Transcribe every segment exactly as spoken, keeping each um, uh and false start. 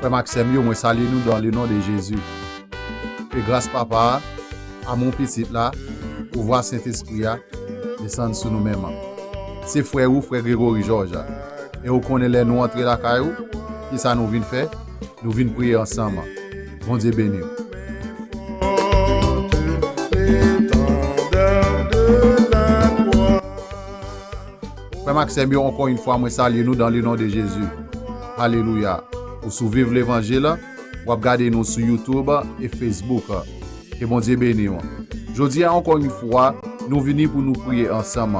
Frè m ak sè m yo, mwen salye nou dans le nom de Jésus. Ke gras Papa a, amou Pitit la, pouvwa Sentespri a desann sou nou menm. Se frè ou, frè Gregory Georges. E ou konnen lè nou antre lakay ou, kisa nou vin fè? Nou vin priye ansanm. Bondye beni w. Frè m ak sè m yo, ankò yon fwa, mwen salye nou dans le nom de Jésus. Alelouya. Ou swiv levanjil la, w ap gade nou sou YouTube e Facebook. Ke Bondye beni w. Jodi a, ankò yon fwa, nou vini pou nou priye ansanm.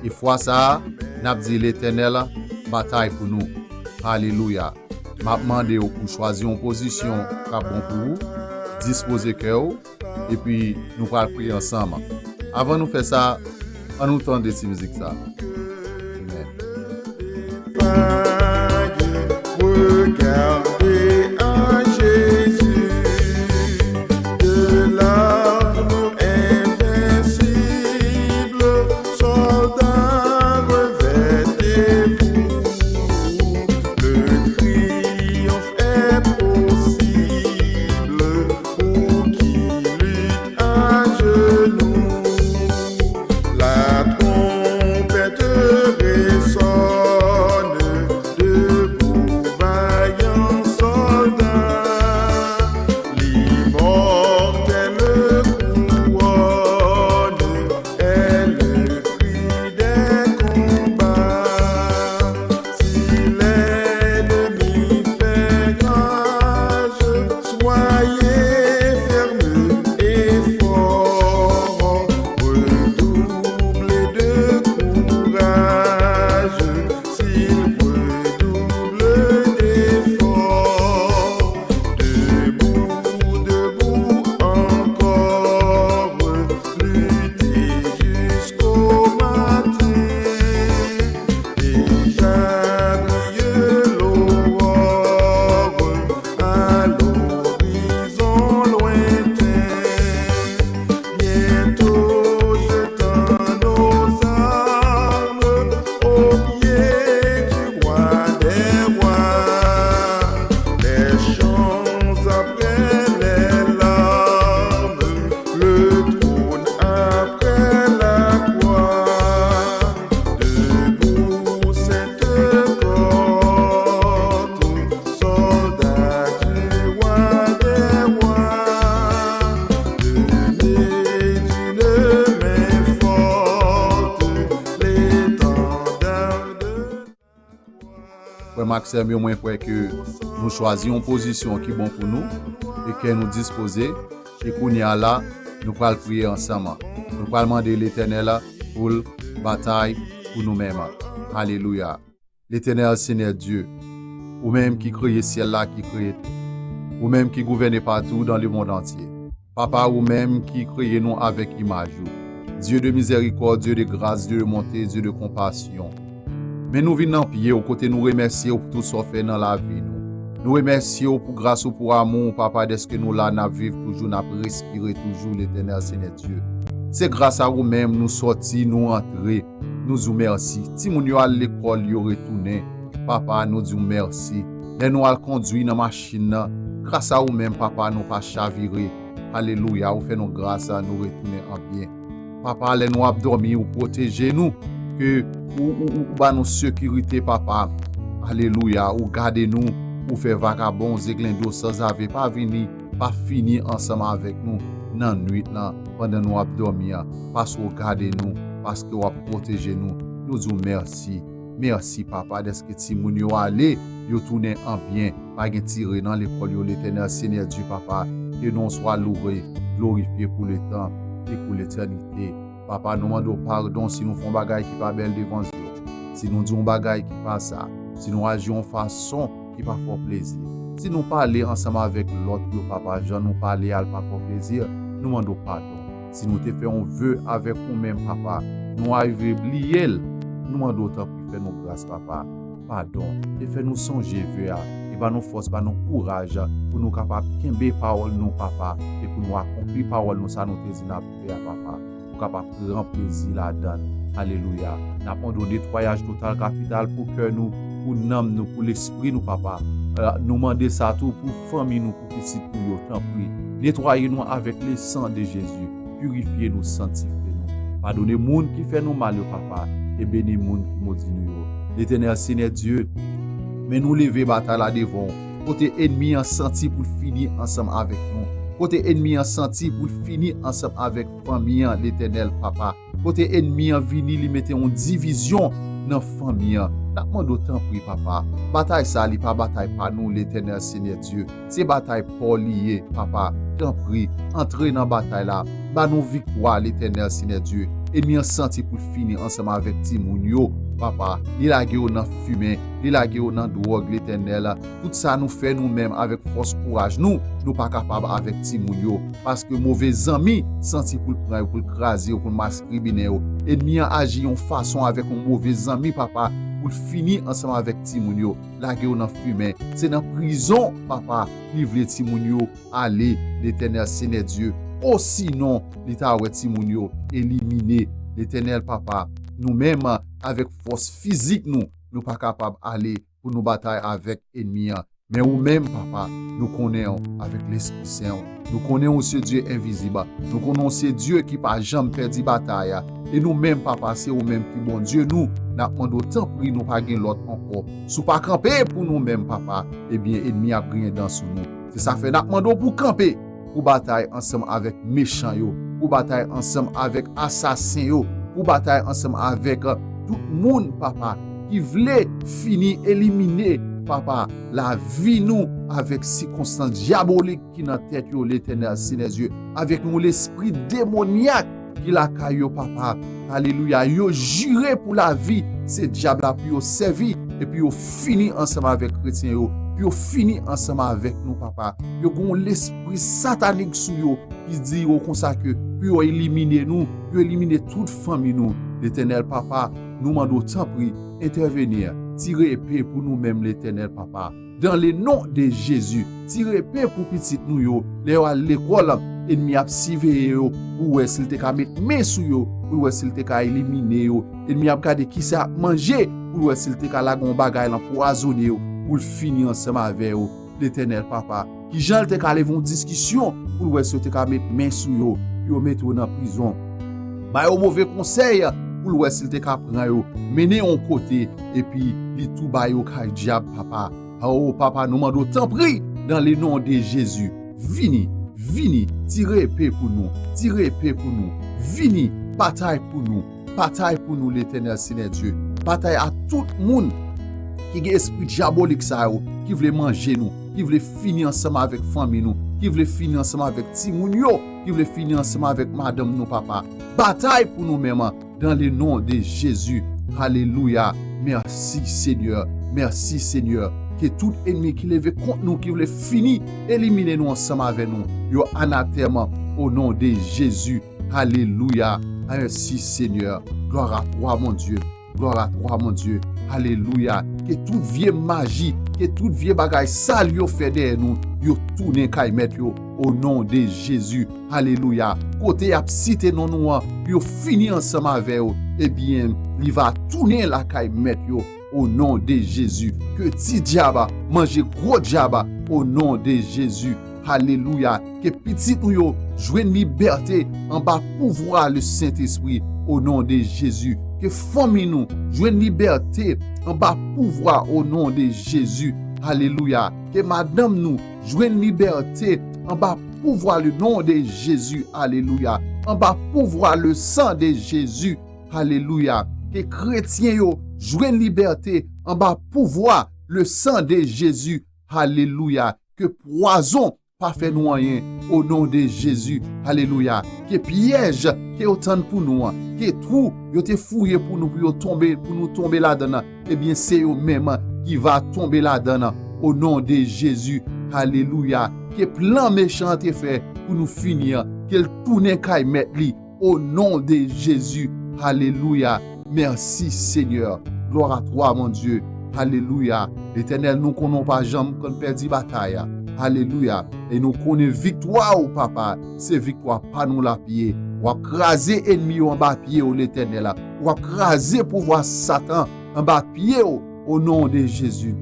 E fwa sa a, n ap di Letènèl batay pou nou. Alelouya. M ap mande w pou chwazi yon pozisyon k ap bon pou ou, dispoze kè w, epi nou pral priye ansanm. Avan nou fè sa, ann nou tande ti mizik sa. Amen. Regardez en Jésus de l'armure invincible, soldat revêtez-vous, le triomphe est possible pour qui lutte à genoux. La trompette résonne, debout vaillant soldat, l'immortelle couronne est le fruit des combats. Si l'ennemi fait rage, soyez fermes et forts, redoublez de courage, s'il redouble d'efforts. Debout, debout encore, lutter jusqu'au matin. Déjà brille l'aurore à l'horizon lointain. Bientôt jetant nos armes aux pieds du roi des rois, les chants après les larmes, le trône après la croix. Debout, sainte cohorte, soldats du roi des rois, tenez d'une main forte l'étendard de Frè m ak sè m yo, mwen kwè ke nou chwazi yon pozisyon ki bon pou nou e ke nou dispoze. E kounye a la, nou pral priye ansanm. Nou pral mande Letènèl pou l batay pou nou menm. Alelouya. Letènèl, Senyè Dye, ou menm ki kreye syèl la, ki kreye tè, ou menm ki gouvène patou dans le monde entier. Papa, ou menm ki kreye nou avèk imaj ou. Dieu de miséricorde, Dieu de grâce, Dieu de bonté, Dieu de compassion. Men nou vin nan pye w kote nou remèsye w pou tout sa w fè nan lavi nou. Nou remèsye w pou gras ou, pou amou w, Papa, dèske nou la, n ap viv toujou, n ap respire toujou, Letènèl, Senyè Dye. Se gras a ou menm nou sòti, nou antre, nou di w mèsi. Timoun yo al lekòl, yo retounen. Papa, nou di w mèsi. Lè nou al kondui nan machin nan, gras a ou menm, Papa, nou pa chavire. Alelouya, ou fè nou gras, nou retounen an byen. Papa, lè nou ap dòmi, ou pwoteje nou, ke ou, ou, ou ba nou sekirite, Papa. Alelouya, ou gade nou, ou fè vagabon, zeglendo, sanzave pa vini, pa fini ansanm avèk nou nan nwit lan, pandan nou ap dòmi an, paske w gade nou, paske w ap pwoteje nou. Nou di w mèsi. Mèsi, Papa, dèske timoun yo ale, yo tounen an byen. Pa gen tire nan lekòl yo, Letènèl, Senyè Dye, Papa. Ke non w swa louwe, glorifye pou letan e pou letènite. Papa, nou mande w padon si nou fè yon bagay ki pa bèl devan zye w, si nou di yon bagay ki pa sa, si nou aji yon fason ki pa fè w plezi, si nou pale ansanm avèk lòt yo, Papa, jan nou pale a l pa fè w plezi, nou mande w padon. Si nou te fè yon ve avèk ou menm, Papa, nou arive bliye l, nou mande w tanpri fè nou gras, Papa. Padon, e fè nou sonje ve a, e ba nou fòs, ba nou kouraj pou nou kapab kenbe pawòl nou, Papa, e pou nou akonpli pawòl nou, sa nou te di n ap fè a, Papa. Ou kapab pran plezi ladan l. Alelouya. N ap mande w netwayaj total, kapital pou kè nou, pou pou nanm nou, pou lespri nou, papa. Euh, nou mande sa tou pou fanmi nou, pou pitit nou yo, tanpri. Netwaye nou avèk le san de Jezi. Pirifye nou, sanktifye nou. Padone moun ki fè nou mal yo, papa, e beni moun ki modi nou yo. Letènèl Senyè Dye, men nou leve batay la devan w. Kote ènmi an santi pou l fini ansanm avèk nou. Kote ènmi an santi pou l fini ansanm avèk fanmi an, Letènèl, papa. Kote ènmi an vini, li mete yon divizyon nan fanmi an. N ap mande w, tanpri, papa. Batay sa, li pa batay pa nou, Letènèl Senyè Dye. Se batay pa w li ye, papa. Tanpri, antre nan batay la. Ba nou viktwa, Letènèl Senyè Dye. Ènmi an santi pou l fini ansanm avèk timoun yo, papa. Li lage yo nan fimen, li lage yo nan dwòg, Letènèl. Tout sa nou fè nou menm avèk fòs kouraj nou, nou pa kapab avèk timoun yo. Paske move zanmi santi pou l pran yo, pou l kraze yo, pou l maskriminen yo. Ènmi an aji yon fason avèk yon move zanmi, papa, pou l fini ansanm avèk timoun yo. Lage yo nan fimen. Se nan prizon, papa, li vle timoun yo ale, Letènèl Senyè Dye. Osinon, li ta wè timoun yo elimine, Letènèl, papa. Nou menm, avèk fòs fizik nou, nou pa kapab ale pou nou batay avèk ènmi an. Men ou menm, papa, nou konnen w avèk Lespri Sen w. Nou konnen w se Dye envizib. Nou konnen w se Dye ki pa janm pèdi batay la. E nou menm, papa, se ou menm ki Bondye nou. N ap mande w, tanpri, nou pa gen lòt ankò. Si w pa kanpe pou nou menm, papa, ebyen, ènmi ap griyen dan sou nou. Se sa fè n ap mande w pou w kanpe, pou batay ansanm avèk mechan yo, pou batay ansanm avèk asasen yo, pou batay ansanm avèk, euh, tout moun, papa, ki vle fini elimine, papa, lavi nou avèk sikonstans dyabolik ki nan tèt yo, Letènèl, Senyè Dye, avèk yon lespri demonyak ki lakay yo, papa. Alelouya. Yo jire pou lavi, se dyab la pou yo sèvi, epi yo fini ansanm avèk kretyen yo, pou yo fini ansanm avèk nou, papa. Yo gen yon lespri satanik sou yo, ki di yo konsa ke pou yo elimine nou, pou yo elimine tout fanmi nou. Letènèl, papa, nou mande w, tanpri, entèveni, tire epe pou nou menm, Letènèl, papa. Dans le nom de Jésus, tire epe pou pitit nou yo. Lè yo al lekòl, ènmi ap siveye yo pou wè si l te ka met men sou yo, pou l wè si l te ka elimine yo. Ènmi ap gade kisa y ap manje, pou l wè si l te ka lage yon bagay l anpwazone yo, pou l fini ansanm avè yo. Letènèl, papa, kijan l te ka leve yon diskisyon pou l wè si yo te ka met men sou yo, pou yo mete yo nan prizon. Ba yo move konsèy pou l wè si l te ka pran yo, mennen yon kote, epi li tou ba yo kay dyab, papa. O, papa, nou mande w, tanpri, dans le nom de Jésus, vini, vini, tire epe pou nou, tire epe pou nou, vini, batay pou nou, batay pou nou, Letènèl, Senyè Dye, batay a tout moun ki gen espri dyabolik sa yo, ki vle manje nou, ki vle fini ansanm avèk fanmi nou, ki vle fini ansanm avèk timoun yo, ki vle fini ansanm avèk madanm nou, papa. Batay pou nou menm, dans le nom de Jésus. Alelouya. Mèsi, Senyè. Mèsi, Senyè. Ke tout ènmi ki leve kont nou, ki vle fini, elimine nou ansanm avè nou, yo anatèm, au nom de Jésus. Alelouya. Mèsi, Senyè. Gloire à toi, mon Dieu. Gloire à toi, mon Dieu. Alelouya. Ke tout vye maji, ke tout vye bagay sal yo fè dèyè nou, yo tounen kay mèt yo, au nom de Jésus. Alelouya. Kote y ap site non nou an, pou yo fini ansanm avè yo, ebyen, li va tounen lakay mèt yo, au nom de Jésus. Ke ti dyab manje gwo dyab, au nom de Jésus. Alelouya. Ke pitit nou yo jwenn libète anba pouvwa le Sentespri, au nom de Jésus. Ke fanmi nou jwenn libète anba pouvwa, au nom de Jésus. Alelouya. Ke madanm nou jwenn libète anba pouvwa le nom de Jésus. Alelouya. Anba pouvwa le san de Jezi. Alelouya. Ke kretyen yo jwenn libète anba pouvwa le san de Jezi. Alelouya. Ke pwazon pa fè nou anyen, au nom de Jezi. Alelouya. Ke pyèj ke yo tann pou nou an, ke twou yo te fouye pou nou, pou yo tonbe, pou nou tonbe ladan l, ebyen, se yo menm ki va tonbe ladan l, au nom de Jezi. Alelouya. Ke plan mechan an te fè pou nou fini an, ke l tounen kay mèt li, au nom de Jezi. Alelouya. Mèsi, Senyè. Gloire à toi, mon Dieu. Alelouya. Letènèl, nou konnen w pa janm konn pèdi batay la. Alelouya. E nou konnen viktwa w, papa, se viktwa pa nou l ap ye. W ap kraze ènmi yo anba pye w, Letènèl. W ap kraze pouvwa Satan anba pye w, O non de Jezi,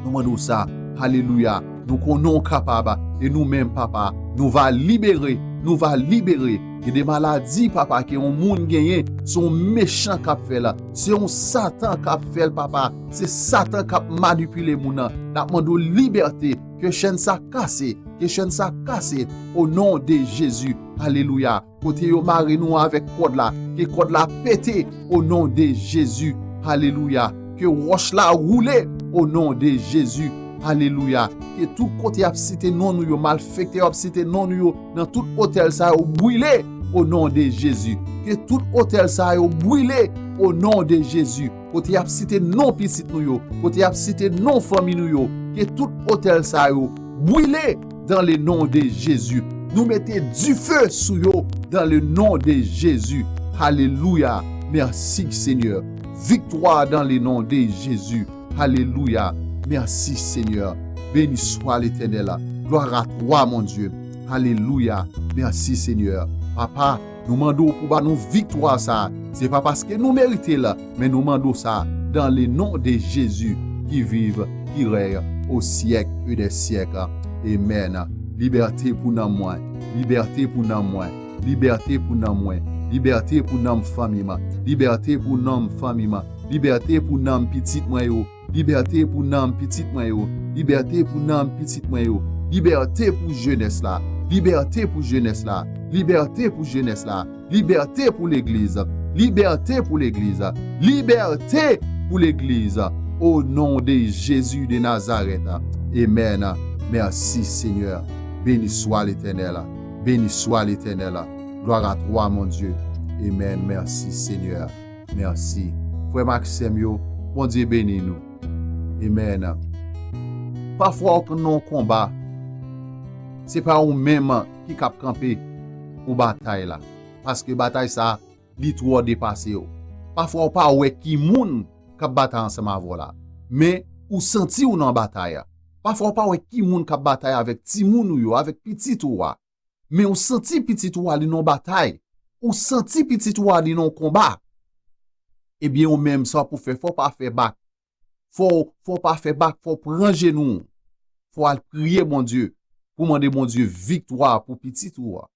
nou mande w sa. Alelouya. Nou konnen w kapab. E nou menm, papa, nou va libere. Nou va libere. Gen de maladi, papa, ke yon moun genyen, se yon mechan k ap fè l. Se yon Satan k ap fè l, papa. Se Satan k ap manipile moun nan. N ap mande w libète. Ke chèn sa kase. Ke chèn sa kase. O non de Jezi. Alelouya. Kote yo mare nou avèk kòd la, ke kòd la pete o non de Jezi. Alelouya. Ke wòch la woule o non de Jezi. Alelouya. Ke tout kote y ap site non nou yo, malfektè yo ap site non nou yo nan tout otèl sa yo brile o non de Jezi. Ke tout otèl sa yo brile o non de Jezi. Kote y ap site non pitit nou yo, kote y ap site non fanmi nou yo, ke tout otèl sa yo brile dans le nom de Jésus. Nou mete dife sou yo dans le nom de Jésus. Alelouya. Mèsi, Senyè. Viktwa dans le nom de Jésus. Alelouya. Mèsi, Senyè. Béni soit l'Éternel. Gloire à toi, mon Dieu. Alelouya. Mèsi, Senyè. Papa, nou mande w pou ba nou viktwa sa. Se pa paske nou merite l, men nou mande w sa dans le nom de Jésus qui vive, qui règne au siècle des siècles. Amen. Libète pou nanm mwen. Libète pou nanm mwen. Libète pou nanm mwen. Libète pou nanm fanmi m. Libète pou nanm fanmi m. Libète pou nanm pitit mwen yo. Libète pou nanm pitit mwen yo. Libète pou nanm pitit mwen yo. Libète pou jenès la. Libète pou jenès la. Libète pou jenès la. Libète pou legliz. Libète pou legliz. Libète pou legliz. O non de Jezi de Nazarèt. Amen. Mèsi, Senyè. Béni soit l'Éternel. Béni soit l'Éternel. Gloire à toi, mon Dieu. Amen. Mèsi, Senyè. Mèsi. Frè m ak sè m yo, Bondye beni nou. Amen. Pafwa w nan yon konba, se pa ou menm ki k ap kanpe pou batay la. Paske batay sa, li twò depase w. Pafwa w pa wè ki moun k ap batay ansanm avè w la. Men ou santi w nan batay la. Pafwa w pa wè ki moun k ap batay avèk timoun ou yo, avèk pitit ou a. Men ou santi pitit ou a li nan batay. Ou santi pitit ou a li nan konba. Ebyen, ou menm, sa w pou fè, fò w pa fè bak. Fò, fò w pa fè bak, fò w pran jenou w. Fò w al priye Bondye pou mande Bondye viktwa pou pitit ou a.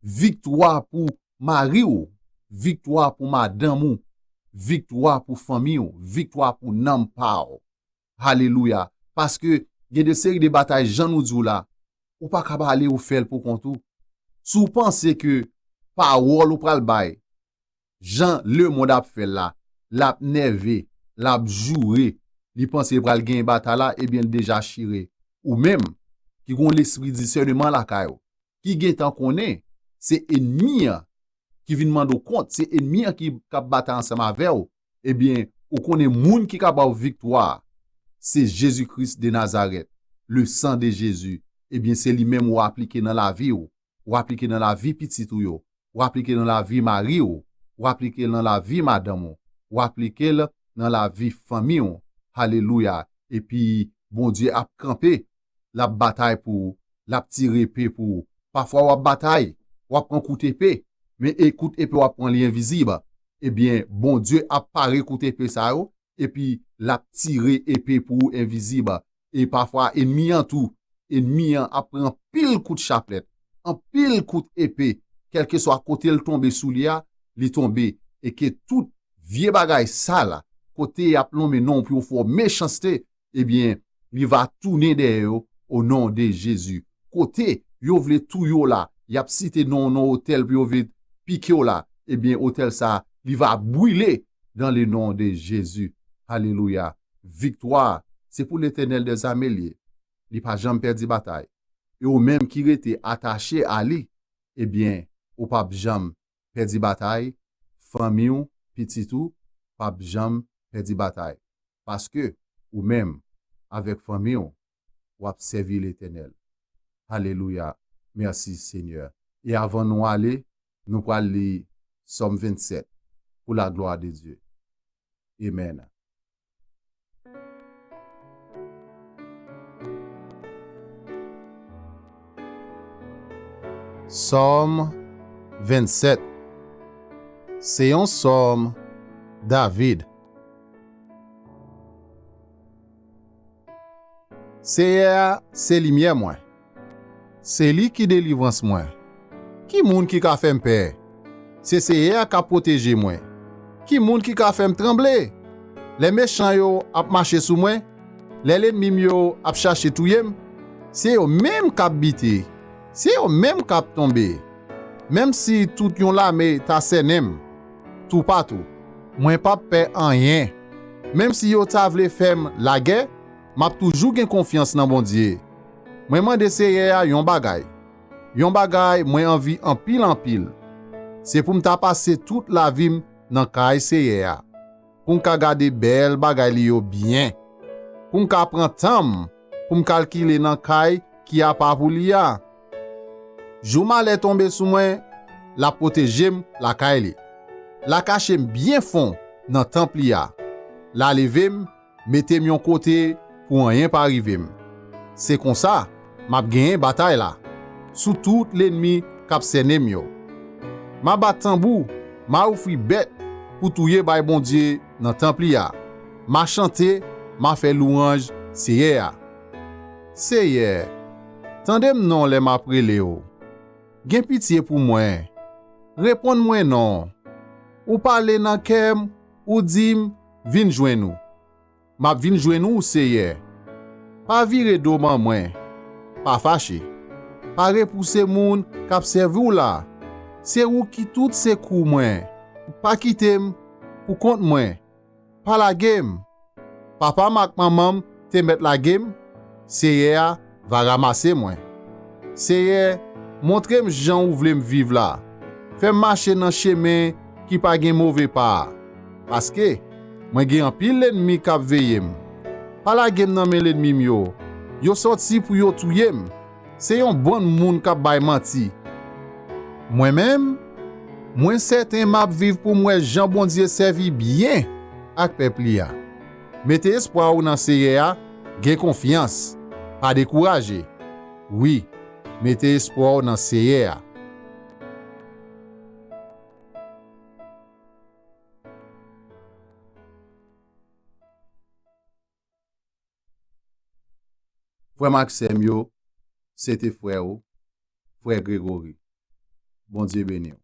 Viktwa pou mari w. Viktwa pou madanm ou. Viktwa pou fanmi w. Viktwa pou nanm pa w. Alelouya. Paske gen de seri de batay, jan nou di w la, ou pa ka ale ou fè l pou kont ou. Si w panse ke pawòl ou pral bay, jan lemonn ap fè l la, l ap nève, l ap joure, li panse li pral genyen batay la, ebyen, l deja chire. Ou menm, ki gen yon lespri disèneman lakay ou, ki gentan konnen se enmi an ki vin mande w kont, se enmi an ki, k ap batay ansanm avè w, ebyen, ou konnen moun ki ka ba w viktwa a, se Jezi Kris de Nazarèt, le sang de Jésus. Ebyen, se li menm ou aplike nan lavi w, ou aplike nan lavi pitit ou yo, ou aplike nan lavi mari w, ou aplike nan lavi madanm ou, ou aplike l nan lavi fanmi w. Alelouya. Epi, Bondye ap kanpe, l ap batay pou ou, l ap tire epe pou ou. Pafwa w ap batay, w ap pran kout epe, men e kout epe w ap pran li envizib. Ebyen, Bondye ap pare kout epe sa yo, epi l ap tire epe pou ou envizib. E pafwa, enmi an tou, enmi an ap pran anpil kout chaplèt, anpil kout epe, kèlkeswa kote l tonbe sou li a, li tonbe, e ke tout vye bagay sal, kote y ap lonmen non w pou yo fè w mechanste, ebyen, li va tounen dèyè yo, o non de Jezi. Kote yo vle touye w la, y ap site non w nan otèl pou yo vle pike w la, ebyen, otèl sa, li va brile dans le nom de Jésus. Alelouya. Viktwa, se pou Letènèl dèzame l ye. Li pa janm pèdi batay. E ou menm ki rete atache a li, ebyen, ou p ap janm pèdi batay, fanmi w, pitit ou, p ap janm pèdi batay. Paske ou menm, avèk fanmi w, w ap sèvi Letènèl. Alelouya. Mèsi, Senyè. E avan nou ale, nou pral li Sòm vennsèt, pour la gloire de Dieu. Amen. Sòm vennsèt. Se yon sòm David. Seyè a se limyè mwen. Se li ki delivrans mwen. Ki moun ki ka fè m pè? Se Seyè a k ap pwoteje mwen. Ki moun ki ka fè m tranble? Lè mechan yo ap mache sou mwen, lè lènmi m yo ap chache touye m, se yo menm k ap bite, se yo menm k ap tonbe. Menm si tout yon lame ta sènen m toupatou, mwen p ap pè anyen. Menm si yo ta vle fè m lagè, m ap toujou gen konfyans nan Bondye. Mwen mande Seyè a yon bagay, yon bagay mwen anvi anpil anpil. Se pou m ta pase tout lavi m nan kay Seyè a, pou m ka gade bèl bagay li yo byen, pou m ka pran tan m pou m kalkile nan kay ki apa pou li a. Jou malè tonbe sou mwen, l ap pwoteje m lakay li. L a kache m byen fon nan tanp li a. L a leve m, mete m yon kote pou anyen pa rive m. Se konsa, m ap genyen batay la sou tout lènmi k ap sènen m yo. M a bat tanbou, m a ofri bèt pou touye bay Bondye nan tanp li a. M a chante, m a fè lwanj Seyè a. Seyè, tande m non lè m ap rele w. Gen pitye pou mwen. Reponn mwen non. Ou pale nan kè m, ou di m, vin jwenn ou. M ap vin jwenn ou, Seyè. Pa vire do ban mwen. Pa fache. Pa repouse moun k ap sèvi w la. Se ou ki tout sekou mwen. Pa kite m pou kont mwen. Pa lage m. Papa m ak manman m te mèt lage m, Seyè a va ranmase mwen. Seyè, montre m jan ou vle m viv la. Fè m mache nan chemen ki pa gen move pa a. Paske, mwen gen anpil lènmi k ap veye m. Pa lage m nan men lènmi m yo. Yo sòti pou yo touye m. Se yon bann moun k ap bay manti. Mwen menm, mwen sèten m ap viv pou m wè jan Bondye sèvi byen ak pèp li a. Mete espwa w nan Seyè a, gen konfyans, pa dekouraje. Wi, mete espwa w nan Seyè a. Frè m ak sè m yo, se te frè w, frè Gregory. Bondye beni w.